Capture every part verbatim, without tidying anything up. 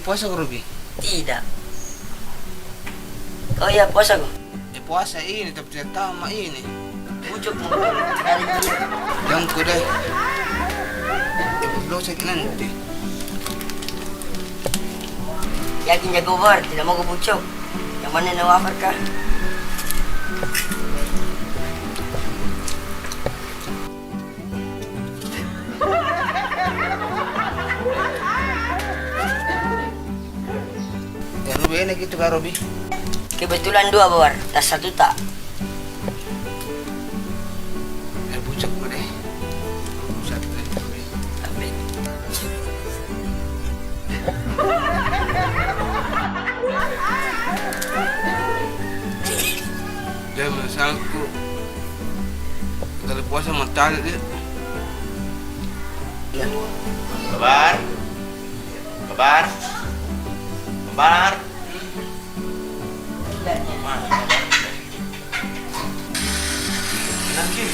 Puasa ko, Robi? Tidak. Kau iya puasa ko? Eh, puasa ini, tapi tidak tamat ini. Pucuk mo dari dia. Jangan ko deh. Dapat dosa nanti. Yakin jago bar, tidak mau ko pucuk. Yang mana na wafat kah? Eh, Robi, enak itu kah, Robi? Kebetulan dua, Bawar. Tas satu tak? Eh, pucuk mo deh. Satu deh, Robi. Ambil. Dia masangku. Kalau puasa mau tarik dia. Ya. Kabar? Kabar? Kabar? Mana kabar? Lagi.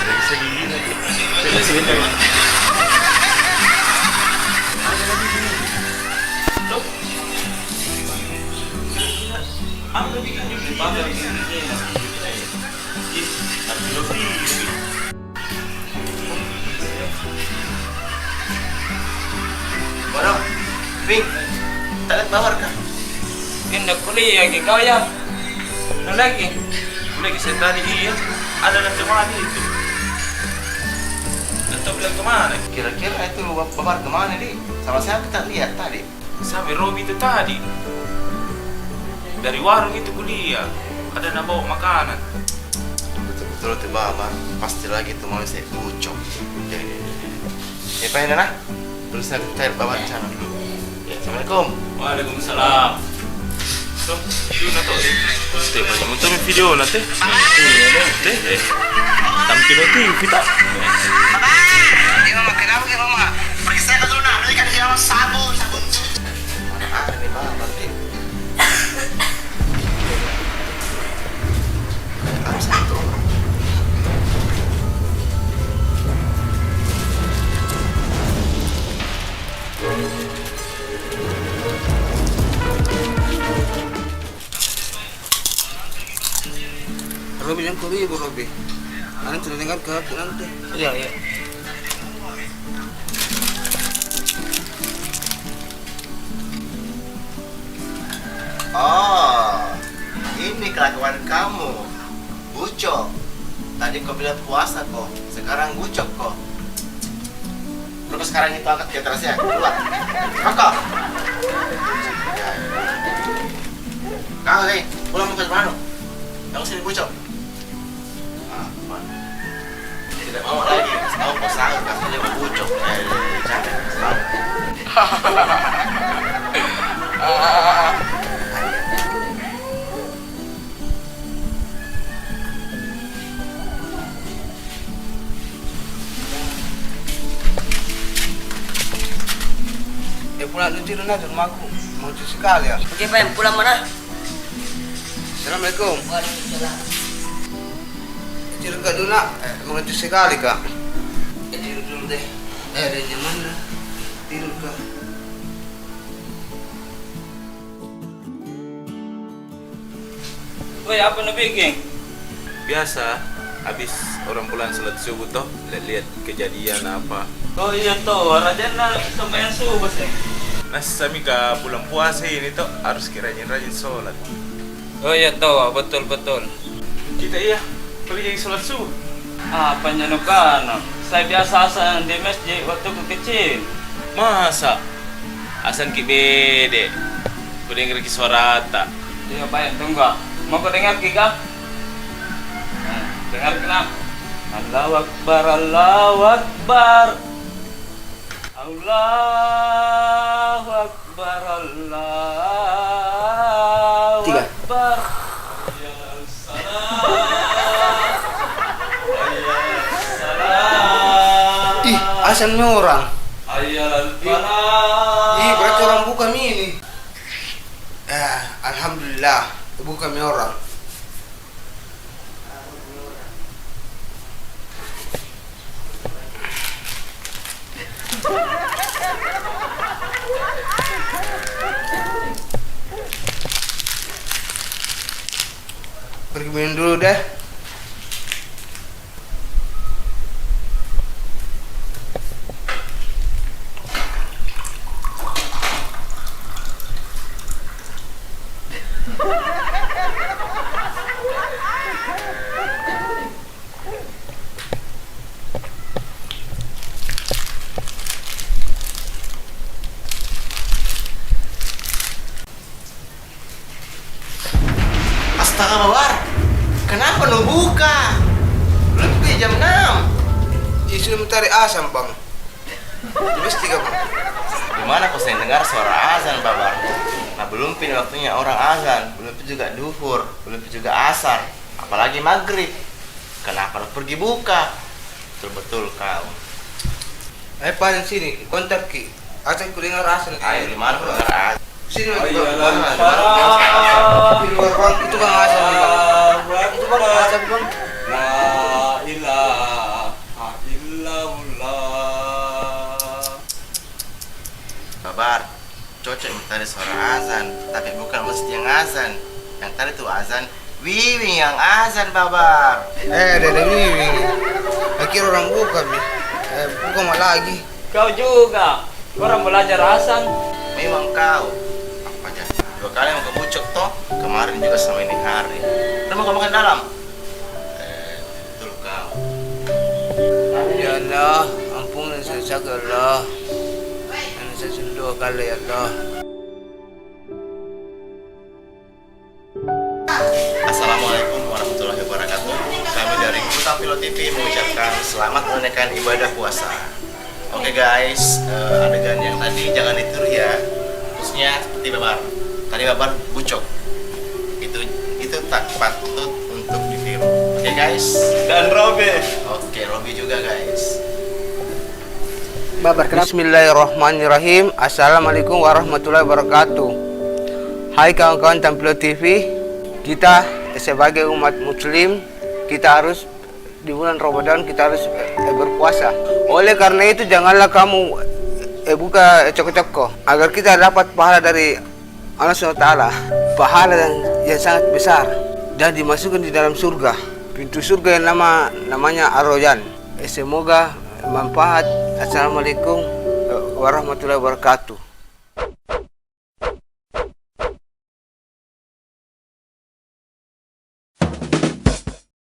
Lagi segini lagi. Lagi segini lagi. Tuh. Apa bikin juga? Ih, tapi lebih. Waduh, Ping, tak lihat Bawar kah? Indah kuliah lagi kau ya? Mana lagi? Kuliah lagi saya tadi, iya. Ada nanti mana itu? Nanti bilang kemana? Kira-kira itu Bawar kemana, di? Sama siapa kita lihat tadi? Sampai Robi itu tadi. Dari warung itu kuliah. Ada na bawa makanan. Betul-betul tu, Baba. Pasti lagi tu mau saya ucok. Ya, ya, ya, ya. Eh, Pak Hendra, terus saya cari Baba di sana. Ya, assalamualaikum. Waalaikumsalam. Tuh, itu na tuh. Teh, banyak betul video na, teh. Teh, eh. Tampil T V tak? Baba, dia mau makan apa ke, Mama? Pergi saya ke sana, belikan dia sabun, sabun cuci. Mana ada ni, Baba, teh? Robi, jangan kau ribut, Robi. Nanti dengar ke aku nanti. Iya, iya. Oh, ini kelakuan kamu. Bucok. Tadi kau bilang puasa ko, sekarang bucok ko. Terus sekarang itu angkat ke atas ya, keluar. Rokok. Kau ni, pulang mau ke mana? Kamu sini bucok. Ah, mana? Tidak mau lagi, kasih tahu pasangan, kasih dia bucok. Eh, jangan, kasih tahu. Eh, pulang dulu tidur nah, di rumahku. Mau cuci kali ya. Oke, Pak, pulang mana? Assalamualaikum. Waalaikumsalam. Tidur ka dulu nak. Eh, mau cuci kali ka. Eh, tidur dulu deh. Eh, ada nyaman dah. Tidur ka. Woi, apa na bikin? Biasa, habis orang pulang salat subuh toh, lihat-lihat kejadian apa. Oh iya toh, rajin na sembahyang subuh sih. Nah, sami ka bulan puasa ini toh, harus ki rajin-rajin salat. Oh iya toh, betul-betul. Kita iya, pergi salat subuh. Apanya nu kanu? Saya biasa azan di masjid waktu ku kecil. Masa? Azan ki bede. Ku dengar ki suarata. Iya, baik, tunggu. Mau ku dengar ki kah? Nah, dengar ki nah. Allahu Akbar, Allahu Akbar. Allahu Akbar, Allahu Akbar. Tiga. Hayya 'alas shalah, hayya 'alas shalah. Ih, azan mi orang. Hayya 'alal falah. Ih, berarti orang buka mi ini. Eh, alhamdulillah, buka mi orang. Minum dulu deh. Astaga, Babar. Kenapa nu buka? Lebih jam enam. Ih, sudah mencari azan, Bang. Terus tiga, Bang. Gimana kau sering dengar suara azan, Babar? Nah, belum pi waktunya orang azan, belum pi juga duhur, belum pi juga asar, apalagi maghrib. Kenapa lu pergi buka? Betul-betul kau. Ayo, paling sini, kontak ki. Azan ku dengar azan. Ayo, di mana ku dengar azan? Sini, Bang. Ayo, Bang. Di luar, Bang. Itu kan azan, Bang. Itu kan azan, Bang. La ilaha illallah. Babar. Cocok tadi suara azan, tapi bukan masjid yang azan. Yang tadi tuh azan, Wiwing yang azan, Babar. Eh, Dede Wiwing. Akhir orang buka mi. Eh, buka ma lagi. Kau juga. Orang belajar azan. Memang kau. Apa aja? Dua kali mau ke Pucuk toh. Kemarin juga sama ini hari. Udah mau kau makan dalam? Eh, betul kau. Ya Allah, ampuni saya, ya Allah. Saya sudah dua kali, ya Allah. Assalamualaikum warahmatullahi wabarakatuh. Kami dari Kuta Pilo T V mengucapkan selamat menunaikan ibadah puasa. Oke guys, eh, adegan yang tadi jangan ditiru ya. Khususnya seperti Babar. Tadi Babar bucok. Itu itu tak patut untuk ditiru. Oke guys. Dan Robi. Oke, Robi juga guys. Bismillahirrahmanirrahim. Assalamualaikum warahmatullahi wabarakatuh. Hai kawan-kawan Tampilo T V, kita sebagai umat muslim, kita harus di bulan Ramadan kita harus, eh, berpuasa. Oleh karena itu janganlah kamu, eh, buka coko-coko agar kita dapat pahala dari Allah subhanahu wa taala, pahala yang, yang sangat besar, dan dimasukkan di dalam surga. Pintu surga yang nama, namanya Ar-Rayyan. Eh, semoga manfaat. Assalamualaikum, eh, warahmatullahi wabarakatuh.